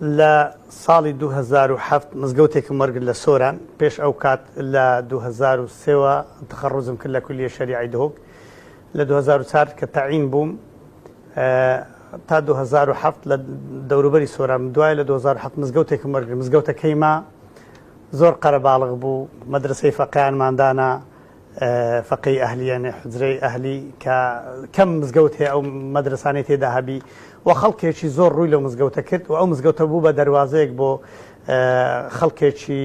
لە ساڵی 2007 مزگەوتێکم وەرگرت لە سۆران، پێش ئەو کات لە 2003 وە تەخەڕوجم کرد لە کولیە شەریعەی دهۆک، لە 2004 کە تەعین بووم تا 2007 لە دەوروبەری سۆران بووم، دوای لە 2007 مزگەوتێکم وەرگرت، مزگەوتەکەی ما زۆر قەرەباڵغ بوو، مەدرسەی فەقێیانمان دانا، فەقێی ئەهلی یانێ حوجرەی ئەهلی کە کەم مزگەوت هەیە ئەو مەدرسانەی تێدا هەبی و خەڵکێکی زۆر ڕووی لەو مزگەوتە کرد و ئەو مزگەوتە بوو بە دەروازەیەک بۆ خەڵکێکی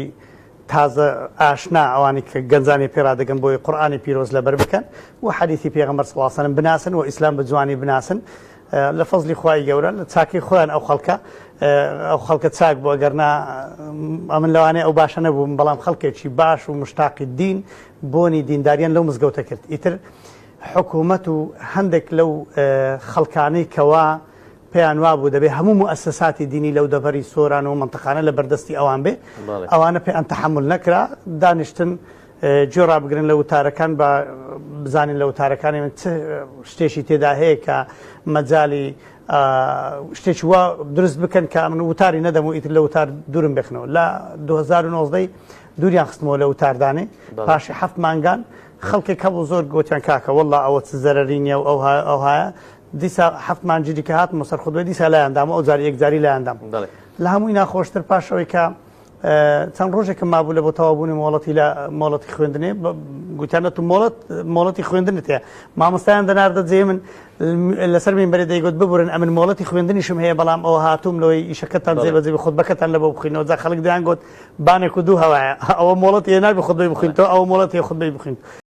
تازە ئاشنا ئەوانی کە گەنجانی پێرادەگەن بۆی قورآانی پیرۆز لەبەر بکەن و حەدیثی پێغەمبەر صلی الله علیه و سلم بناسن و ئیسلام بە جوانی بناسن لە فەزلی خوای گەورە لە چاکەی خۆیان ئەو خەڵکە ئەو خەڵکە چاک بوو ئەگەر نا ئەمن لەوانەیە ئەو باشە نەبووم بەڵام خەڵکێکی باش و مشتاقی دین بۆنی دینداریان لەو مزگەوتە کرد ئیتر حکوومەت و هەندێک لەو خەڵکانەی کەوا پێیان وابوو دەبێ هەموو موئەسەساتی دینی لەو دەڤەری سۆران و مەنتەقانە لە بەردەستی ئەوان بێ ئەوانە پێیان تەحەمول نەکرا دانیشتن گوێ ڕابگرن لە وتارەکان با بزانین لە وتارەکانی من چ شتێکی تێدا هەیە کە مەجالی شتێکی وا دروست بکەن کە من وتاری نەدەم و ئیتر لە وتار دوورم بخنەوە لە 2019 دووریان خستمەوە لە وتاردانێ پاشی هەفت مانگان خەڵکێک هەبوو زۆر گوتیان کاکە والله ئەوە چ زەرەری نییە و ئەوها ئەوهایە دیسا هەفت مانگی دیکە هاتمەوە سەر خودوێ دیسا لایان دام و ئەو جاری یەکجاری لایان دام لە هەمووی ناخۆشتر پاشەوەی کە چەند ڕۆژێکم مابوو لە بۆ تەواوبوونی مۆڵەتی لە مۆڵەتی خوێندنێ گوتیان تو مۆڵەت مۆڵەتی خوێندنت هەیە مامۆستایان دەناردە جێ من لەسەر مینبەرێ دەیگوت ببورن ئەمن مۆڵەتی خوێندنیشم هەیە بەڵام ئەوە هاتووم لەوەی ئیشەکەتان جێ بەجێ خودبەکەتان لە بۆ بخوینەوە جا خەڵک دەیان گوت بانێک و دوو هەوایە ئەوە مۆڵەتی هەیە نابێ خودبەی بخوینتەوە ئەوە مۆڵەتی هەیە خودبەی بخوین.